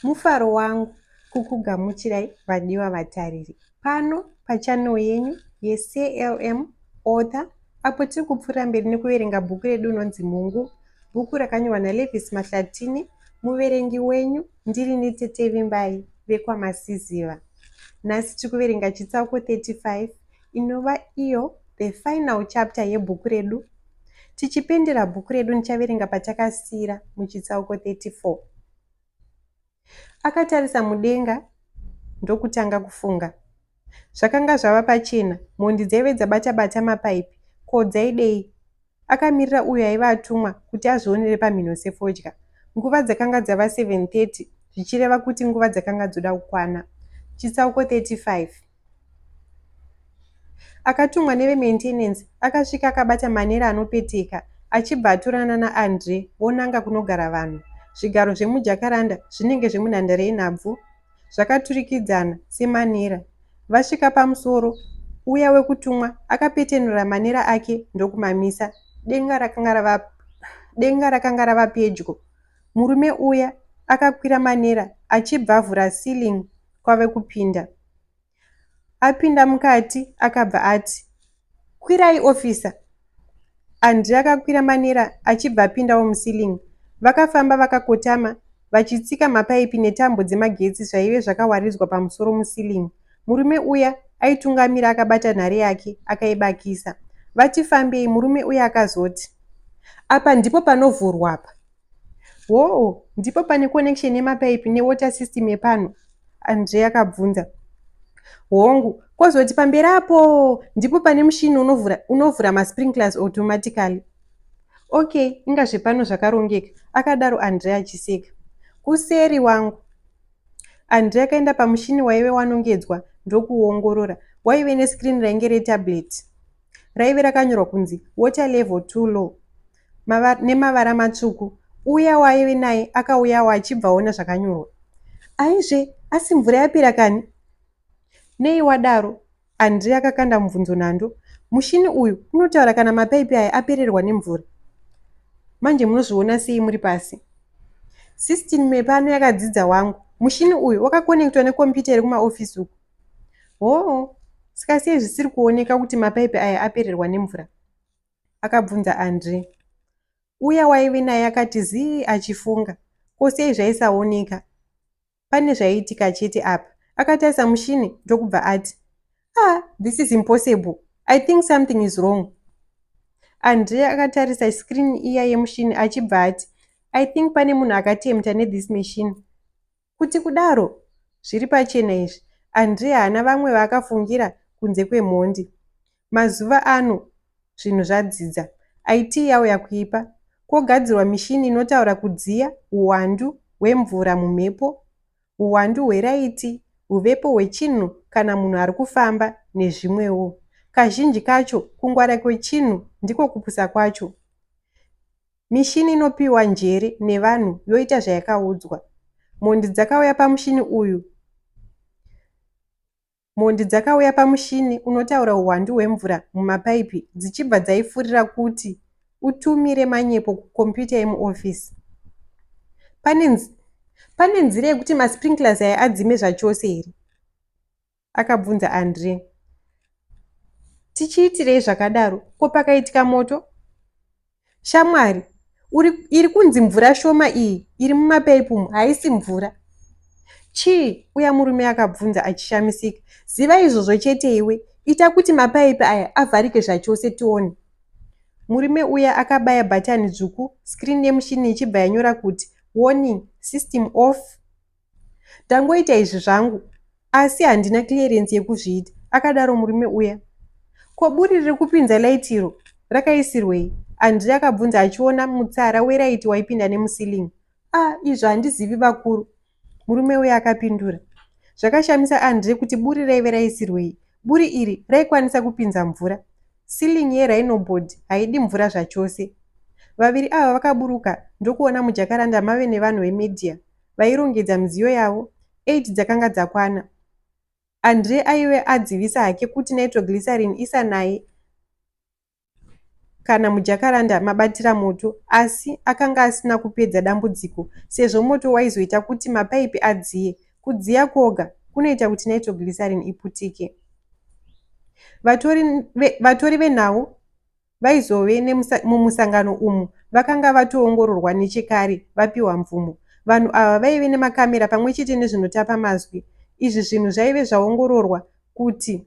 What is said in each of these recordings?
Mufaro wangu kukugamuchirai vadiwa vatariri pano pachannel yenyu yeCLM Author apo tiri kupfuurira mberi nekuverenga bhuku redu rinonzi Mhungu, bhuku rakanyorwa naLevis Mahlatini. Muverengi wenyu ndirini Tete Vimbai vekwaMasiziva. Nhasi tiri kuverenga chitsauko 35 inova iyo the final chapter yebhuku redu. Tichipendera bhuku redu ndichaverenga patakasiira muchitsauko 34. Akatarisa mudenga ndokutanga kufunga. Zvakanga zvava pachena, mhondi dzaive dzabata bata mapaipi, ko dzaidei? Akamirira uyo aiva atumwa kuti azvionere pamhino sefodya. Nguva dzakanga dzava 7:30 zvichireva kuti nguva dzakanga dzoda kukwana. Chitsauko 35. Akatumwa nevemaintenance akasvika akabata manera anopeteka achibva atorana naAndre vonanga kunogara vanhu. Zvigaro zvemujakaranda zvinenge zvemunhandare yenhabvu zvakaturikidzana semanera. Vasvika pamusoro, uya wekutumwa akapetenura manera ake ndokumamisa. Denga rakanga rava denga rakanga rava pedyo. Murume uya akakwira manera achibva avhura ceiling kwave kupinda. Apinda mukati akabva ati, Kwirai officer. Andre akakwira manera achibva apindawo muceiling. Vakafamba vakakotama vachitsika mapaipi netambo dzemagetsi zvaive zvakawaridzwa pamusoro muceiling. Murume uya aitungamira akabata nhare yake akaibakisa. Vati fambei murume uya akazoti, Apa ndipo panovhurwa apa. Hoo, ndipo pane connection yemapaipi newater system yepano? Andre akabvunza. Hongu, kozoti pamberi apo ndipo pane mushini unovhura, unovhura masprinklers automatically. Okay, inga zvepano zvakarongeka, akadaro Andre achiseka. Kuseri wangu. Andre akaenda pamushini waive wanongedzwa ndokuuongorora. Waive nescreen rainge retablet. Raive rakanyorwa kunzi water level too low. Nemavara matsvuku. Uya waaive naye akauyawo achibva aona zvakanyorwa. Aizve, asi mvura yapera kani? Nei wadaro? Andre akakanda mubvunzo nhando. Mushini uyu unotaura kana mapaipi aya apererwa nemvura. Manje munozviona sei muri pasi? System mepano yakadzidza wangu. Mushini uyu wakakonektwa nekombiyuta iri kumaofisi uku. Hoo, saka sei zvisiri kuoneka kuti mapaipi aya apererwa nemvura? Akabvunza Andre. Uya waive naye akati zii achifunga. Ko sei zvaisaoneka? Pane zvaiitika chete apa. Akatarisa mushini ndokubva ati, Ah, this is impossible. I think something is wrong. Andre akatarisa screen iya yemushini achibva ati, I think pane munhu akatempta nethis machine. Kuti kudaro? Zviri pachena izvi, Andre haana vamwe vaakafungira kunze kwemhondi. Mazuva ano zvinhu zvadzidza. IT yauya kuipa. Kwogadzirwa mishini inotaura kudziya huwandu hwemvura mumhepo, huwandu hweraiti, huvepo hwechinhu kana munhu ari kufamba nezvimwewo. Kazhinji kacho kungwara kwechinhu ndiko kupusa kwacho. Mishini inopiwa njere nevanhu yoita zvayakaudzwa. Mhondi dzakauya pamushini uyu Mhondi dzakauya pamushini unotaura huwandu hwemvura mumapaipi dzichibva dzaifurira kuti utumire manyepo kukombiyuta yemuofisi. Pane, pane nzira yekuti masprinklers aya adzime zvachose here? Akabvunza Andre. Tichiitirei zvakadaro? Ko pakaitika moto? Shamwari, uri, iri kunzi mvura shoma iyi iri mumapaipi umu haisi mvura. Chii? Uya murume akabvunza achishamisika. Ziva izvozvo chete iwe. Ita kuti mapaipi aya avharike zvachose tione. Murume uya akabaya bhatani dzvuku, screen yemushini ichibva yanyora kuti, Warning, system off. Ndangoita izvi zvangu asi handina clearance yekuzviita, akadaro murume uya. Ko buri riri kupinza light iro rakaisirwei? Andre akabvunza achiona mutsara weraiti waipinda nemuceiling. Ah, izvo handizivi vakuru, murume uya akapindura. Zvakashamisa Andre kuti buri raive raisirwei. Buri iri raikwanisa kupinza mvura. Ceiling yerhinoboard haidi mvura zvachose. Vaviri ava vakaburuka ndokuona mujakaranda mave nevanhu vemedia vairongedza midziyo yavo, 8 dzakanga dzakwana. Andre aive adzivisa hake kuti nitroglycerin isanaye kana mujakaranda mabatira moto asi akanga asina kupedza dambudziko sezvo moto waizoita kuti mapaipi adziye. Kudziya kwoga kunoita kuti nitroglycerin iputike. Vatori, ve, vatori venhau vaizove mumusangano umu vakanga vatoongororwa nechekare vapiwa mvumo. Vanhu ava vaive nemakamera pamwe chete nezvinotapa mazwi. Izvi zvinhu zvaive zvaongororwa kuti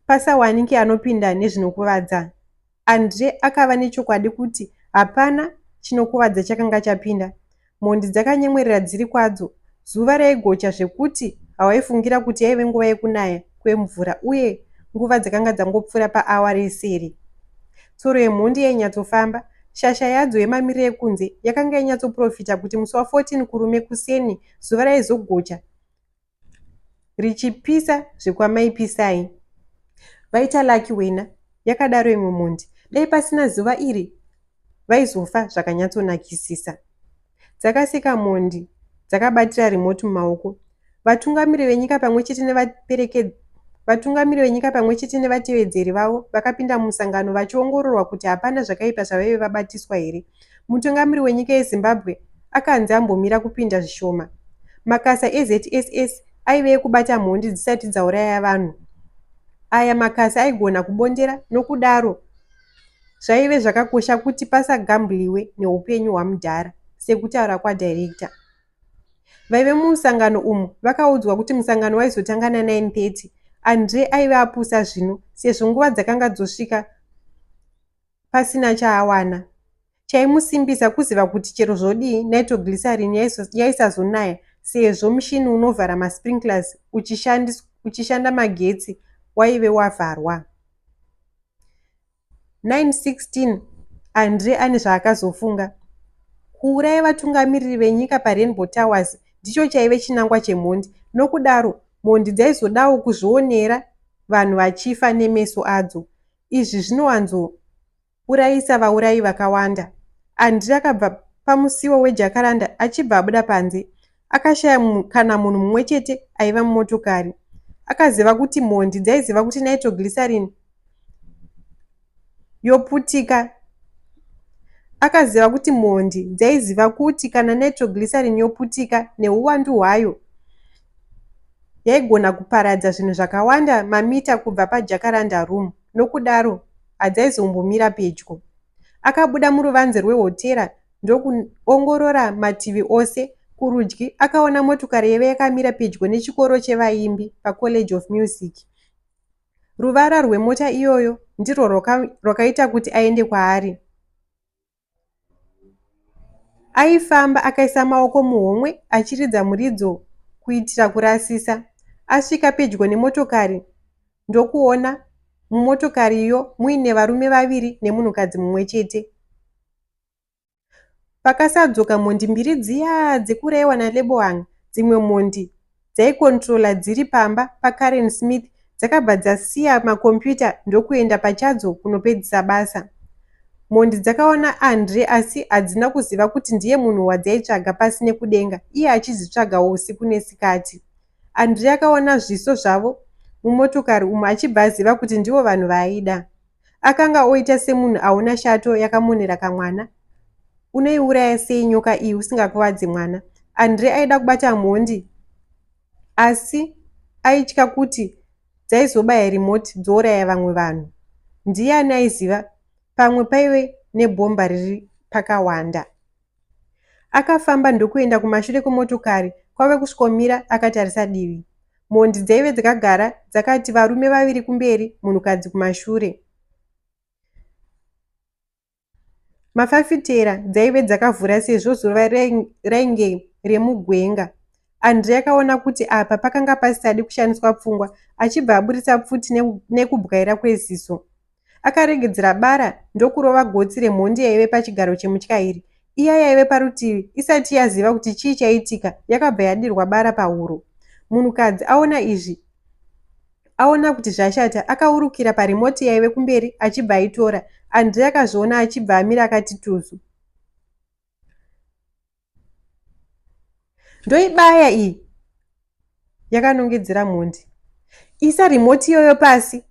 pasawanike anopinda nezvinokuvadza. Andre akava nechokwadi kuti hapana chinokuvadza chakanga chapinda. Mhondi dzakanyemwerera dziri kwadzo. Zuva raigocha zvekuti hawaifungira kuti yaive nguva yekunaya kwemvura uye nguva dzakanga dzangopfuura paawa resere. Tsoro yemhondi yainyatsofamba. Shasha yadzo yemamiriro ekunze yakanga yanyatsoprofita kuti musi wa 14 Kurume kuseni zuva raizogocha richipisa zvekwamai Pisai. Vaita lucky wena, yakadaro imwe mhondi. Dai pasina zuva iri vaizofa zvakanyatsonakisisa. Dzakaseka mhondi dzakabatira remote mumaoko. Vatungamiri venyika pamwe chete nevaperekedzi Vatungamiri venyika pamwe chete nevatevedzeri vavo vakapinda mumusangano vachiongororwa kuti hapana zvakaipa zvavaive vabatiswa here. Mutungamiri wenyika yeZimbabwe akanzi ambomira kupinda zvishoma. Makasa eZSS aive ekubata mhondi dzisati dzauraya vanhu. Aya makasa aigona kubondera nokudaro zvaive zvakakosha kuti pasagambliwe neupenyu hwamudhara sekutaura kwadirector. Vaive mumusangano umu vakaudzwa kuti musangano waizotanga na 9:30. Andre aive apusa zvino sezvo nguva dzakanga dzosvika pasina chaawana. Chaimusimbisa kuziva kuti chero zvodii nitroglycerin yaisazonaya sezvo mushini unovhara masprinklers uchishanda magetsi waive wavharwa. 9:16 Andre ane zvaakazofunga. Kuuraya vatungamiriri venyika paRainbow Towers ndicho chaive chinangwa chemhondi. Nokudaro, mhondi dzaizodawo kuzvionera vanhu vachifa nemeso adzo. Izvi zvinowanzourayisa vaurayi vakawanda. Andre akabva pamusiwo wejakaranda achibva abuda panze. Akashaya kana munhu mumwe chete aiva mumotokari. Akaziva kuti mhondi dzaiziva kuti nitroglycerin yoputika. Akaziva kuti mhondi dzaiziva kuti kana nitroglycerin yoputika nehuwandu hwayo yaigona kuparadza zvinhu zvakawanda mamita kubva paJacaranda Room nokudaro hadzaizombomira pedyo. Akabuda muruvanze rwehotera ndokuongorora mativi ose. Kurudyi akaona motokari yaive yakamira pedyo nechikoro chevaimbi paCollege of Music. Ruvara rwemota iyoyo ndirwo rwakaita kuti aende kwaari. Aifamba akaisa maoko muhomwe achiridza muridzo kuitira kurasisa. Asvika pedyo nemotokari ndokuona mumotokariyo muine varume vaviri nemunhukadzi mumwe chete. Pakasadzoka mhondi mbiri dziya dzekuurayiwa naLeboang, dzimwe mhondi dzaicontroller dziri pamba paKaren Smith dzakabva dzasiya macomputer ndokuenda pachadzo kunopedzisa basa. Mhondi dzakaona Andre asi hadzina kuziva kuti ndiye munhu wadzaitsvaga pasi nekudenga iye achidzitsvagawo usiku nesikati. Andre akaona zviso zvavo mumotokari umu achibva aziva kuti ndivo vanhu vaaida. Akanga oita semunhu aona shato yakamonera kamwana. Unoiuraya sei nyoka iyi usingakuvadze mwana? Andre aida kubata mhondi asi aitya kuti dzaizobaya remote dzouraya vamwe vanhu. Ndiani aiziva pamwe paive nebhomba riri pakawanda. Akafamba ndokuenda kumashure kwemotokari kwave kusvikomira akatarisa divi. Mhondi dzaive dzakagara dzakati varume vaviri kumberi munhukadzi kumashure. Mafafitera dzaive dzakavhura sezvo zuva rainge remugwenga. Andre akaona kuti apa pakanga pasisadi kushandiswa pfungwa achibva aburitsa pfuti nekubwaira kweziso. Akaregedzera bara ndokurova gotsi remhondi yaive pachigaro chemutyairi. Iya yaive parutivi isati yaziva kuti chii chaitika yakabva yadirwa bara pahuro. Munhukadzi aona izvi aona kuti zvashata akaurukira paremote yaive kumberi achibva aitora. Andre akazviona achibva amira akati tuzu. Ndoibaya iyi yakanongedzera mhondi. Isa remote iyoyo pasi,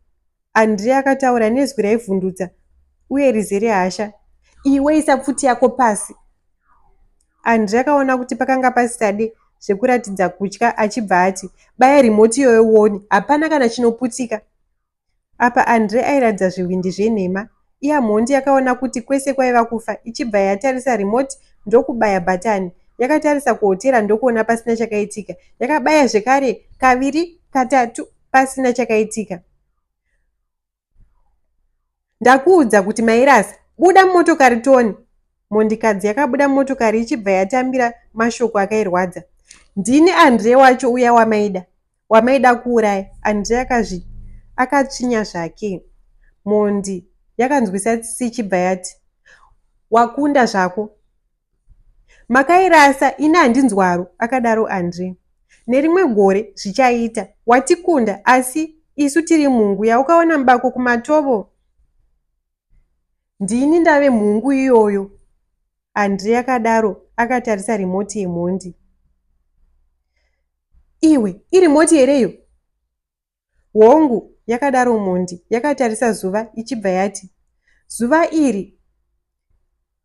Andrea akataura nezwi raivhundutsa uye rizere hasha. Iwe isa pfuti yako pasi. Andre akaona kuti pakanga pasisade zvekuratidza kutya achibva ati, Baya remote iyoyo uone, hapana kana chinoputika. Apa Andre airatidza zvivindi zvenhema. Iya mhondi yakaona kuti kwese kwaiva kufa ichibva yatarisa remote ndokubaya bhatani. Yakatarisa kuhotera ndokuona pasina chakaitika. Yakabaya zvekare kaviri, katatu pasina chakaitika. Ndakuudza kuti mairasa, buda mumotokari tione. Mhondikadzi yakabuda mumotokari ichibva yatambira mashoko akairwadza. Ndini Andre wacho uya wamaida. Wamaida kuuraya. Andre akazvi akatsvinya zvake. Mhondi yakanzwisa tsitsi ichibva yati, Wakunda zvako. Makairasa ini handinzwaro, akadaro Andre. Nerimwe gore zvichaita. Watikunda asi isu tiri mhungu yaukaona mubako kumatovo. Ndini ndave mhungu iyoyo, Andre akadaro akatarisa remote yemhondi. Iwe, iremote here iyo? Hongu, yakadaro mhondi yakatarisa zuva ichibva yati, Zuva iri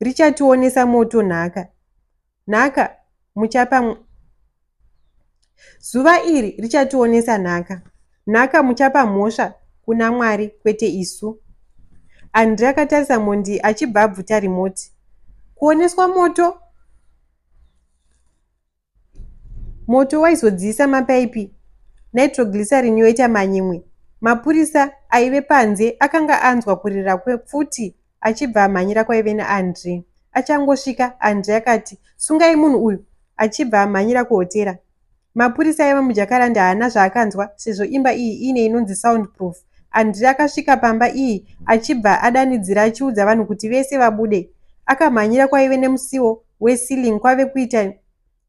richationesa moto nhaka. Nhaka muchapa Zuva iri richationesa nhaka. Nhaka muchapa mhosva kuna Mwari kwete isu. Andre akatarisa mhondi achibva abvuta remote. Kuoneswa moto? Moto waizodziisa mapaipi, nitroglycerin yoita manyemwe. Mapurisa aive panze akanga anzwa kurira kwepfuti achibva amhanyira kwaive naAndre. Achangosvika, Andre akati, Sungai munhu uyu! achibva amhanyira kuhotera. Mapurisa aiva muJacaranda haana zvaakanzwa sezvo imba iyi iine inonzi sound proof. Andre akasvika pamba iyi achibva adanidzira achiudza vanhu kuti vese vabude. Akamhanyira kwaive nemusiwo weceiling kwave kuita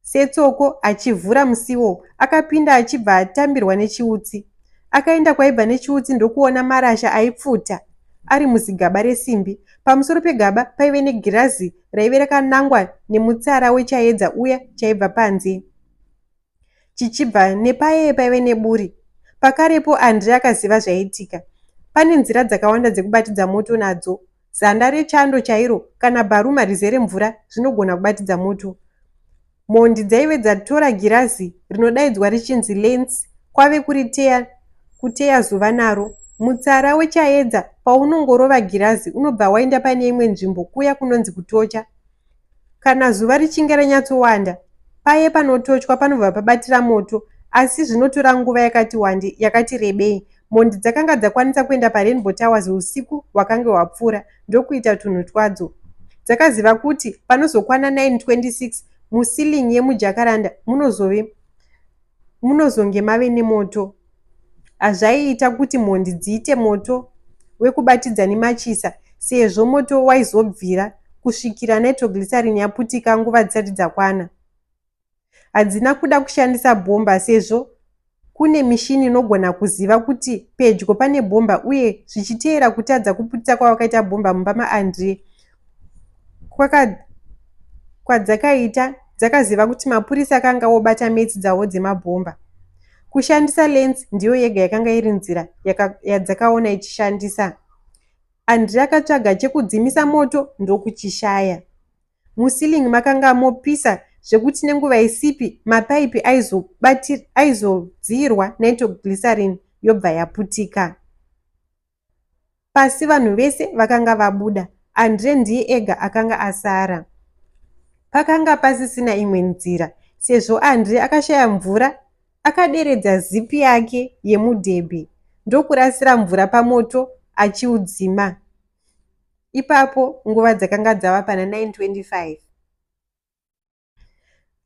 setsoko achivhura musiwo. Akapinda achibva atambirwa nechiutsi. Akaenda kwaibva nechiutsi ndokuona marasha aipfuta ari muzigaba resimbi. Pamusoro pegaba paive negirazi raive rakanangwa nemutsara wechaedza uya chaibva panze chichibva nepaye paive neburi. Pakarepo Andre akaziva zvaiitika. Pane nzira dzakawanda dzekubatidza moto nadzo. Zanda rechando chairo kana bharuma rizere mvura zvinogona kubatidza moto. Mhondi dzaive dzatora girazi rinodaidzwa richinzi lens kwave kuriteya kuteya zuva naro. Mutsara wechaedza paunongorova girazi unobva waenda pane imwe nzvimbo kuya kunonzi kutocha. Kana zuva richinge ranyatsowanda, paye panotochwa panobva pabatira moto asi zvinotora nguva yakati wande yakati rebei. Mhondi dzakanga dzakwanisa kuenda paRainbow Towers usiku hwakange hwapfuura ndokuita tunhu twadzo. Dzakaziva kuti panozokwana 9:26 muceiling yemuJacaranda munozove munozonge mave nemoto. Hazvaiita kuti mhondi dziite moto wekubatidza nemachisa sezvo moto waizobvira kusvikira nitroglycerin yaputika nguva dzisati dzakwana. Hadzina kuda kushandisa bhomba sezvo kune mishini inogona kuziva kuti pedyo pane bhomba uye zvichiteera kutadza kuputisa kwavakaita bhomba mumba maAndre kwadzakaita dzakaziva kuti mapurisa akanga obata metsi dzavo dzemabhomba. Kushandisa lens ndiyo yega yakanga iri nzira yadzakaona ichishandisa. Andre akatsvaga chekudzimisa moto ndokuchishaya. Muceiling makanga mopisa zvekuti nenguva isipi mapaipi aizodziirwa nitroglycerin yobva yaputika. Pasi vanhu vese vakanga vabuda, Andre ndiye ega akanga asara. Pakanga pasisina imwe nzira sezvo Andre akashaya mvura akaderedza zipi yake yemudhebhe ndokurasira mvura pamoto achiudzima. Ipapo nguva dzakanga dzava pana 9:25.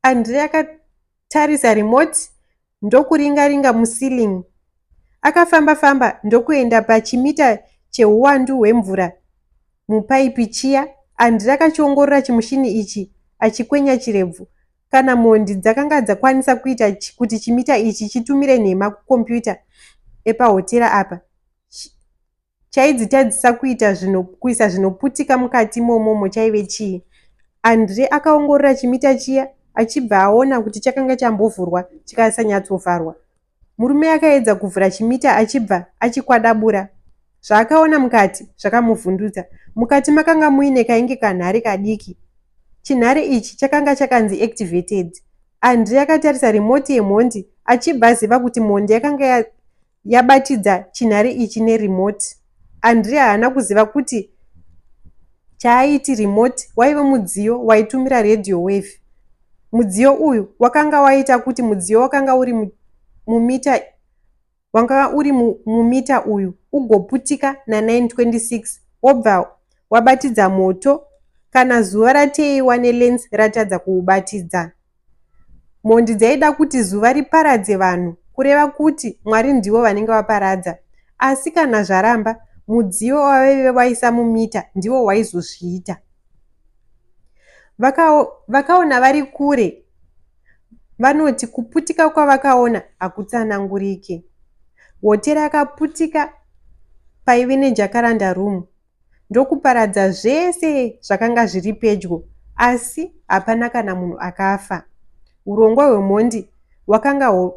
Andre akatarisa remote ndokuringa-ringa muceiling. Akafamba-famba ndokuenda pachimita chehuwandu hwemvura mupaipi chiya. Andre akachiongorora chimushini ichi achikwenya chirebvu. Kana mhondi dzakanga dzakwanisa kuita kuti chimita ichi chitumire nhema kukombiyuta epahotera apa, Chaidzitadzisa kuita zvino, kuisa zvinoputika mukati imomomo chaive chii? Andre akaongorora chimita chiya achibva aona kuti chakanga chambovhurwa chikasanyatsovharwa. Murume akaedza kuvhura chimita achibva achikwadabura. Zvaakaona mukati zvakamuvhundutsa. Mukati makanga muine kainge kanhare kadiki. Chinhare ichi chakanga chakanzi activated. Andre akatarisa remote yemhondi achibva aziva kuti mhondi yakanga yabatidza chinhare ichi neremote. Andre haana kuziva kuti chaaiti remote waive mudziyo waitumira radio wave. Mudziyo uyu wakanga waita kuti mudziyo wakanga uri mumita wanga uri mumita uyu ugoputika na9:26 wobva wabatidza moto kana zuva rateiwa nelens ratadza kuubatidza. Mhondi dzaida kuti zuva riparadze vanhu kureva kuti Mwari ndivo vanenge vaparadza. Asi kana zvaramba, mudziyo wavaive vaisa mumita ndiwo waizozviita. Vakaona vari kure vanoti kuputika kwavakaona hakutsanangurike. Hotera yakaputika paive neJacaranda Room ndokuparadza zvese zvakanga zviri pedyo asi hapana kana munhu akafa. Hurongwa hwemhondi hwakanga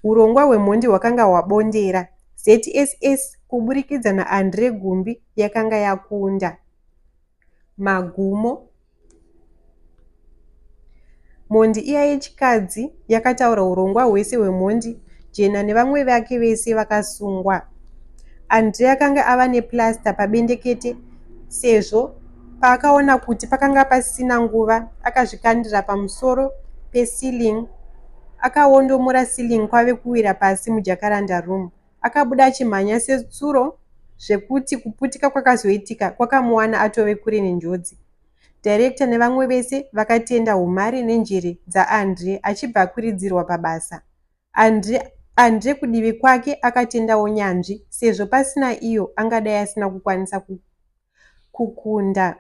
hurongwa hwemhondi hwakanga hwabondera. ZSS kuburikidza naAndre Gumbi yakanga yakunda. Magumo. Mhondi iya yechikadzi yakataura hurongwa hwese hwemhondi Jena nevamwe vake vese vakasungwa. Andre akanga ava neplaster pabendekete sezvo paakaona kuti pakanga pasina nguva akazvikandira pamusoro peceiling akawondomora ceiling kwave kuwira pasi mujacaranda room. Akabuda achimhanya setsuro zvekuti kuputika kwakazoitika kwakamuwana atove kure nenjodzi. Director nevamwe vese vakatenda umhare nenjere dzaAndre achibva akwiridzirwa pabasa. Andre, Andre kudivi kwake akatendawo nyanzvi sezvo pasina iyo angadai asina kukwanisa kukunda.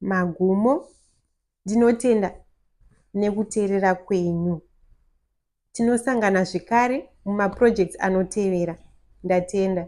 Magumo. Ndinotenda nekuteerera kwenyu. Tinosangana zvekare mumaprojects anotevera. Ndatenda.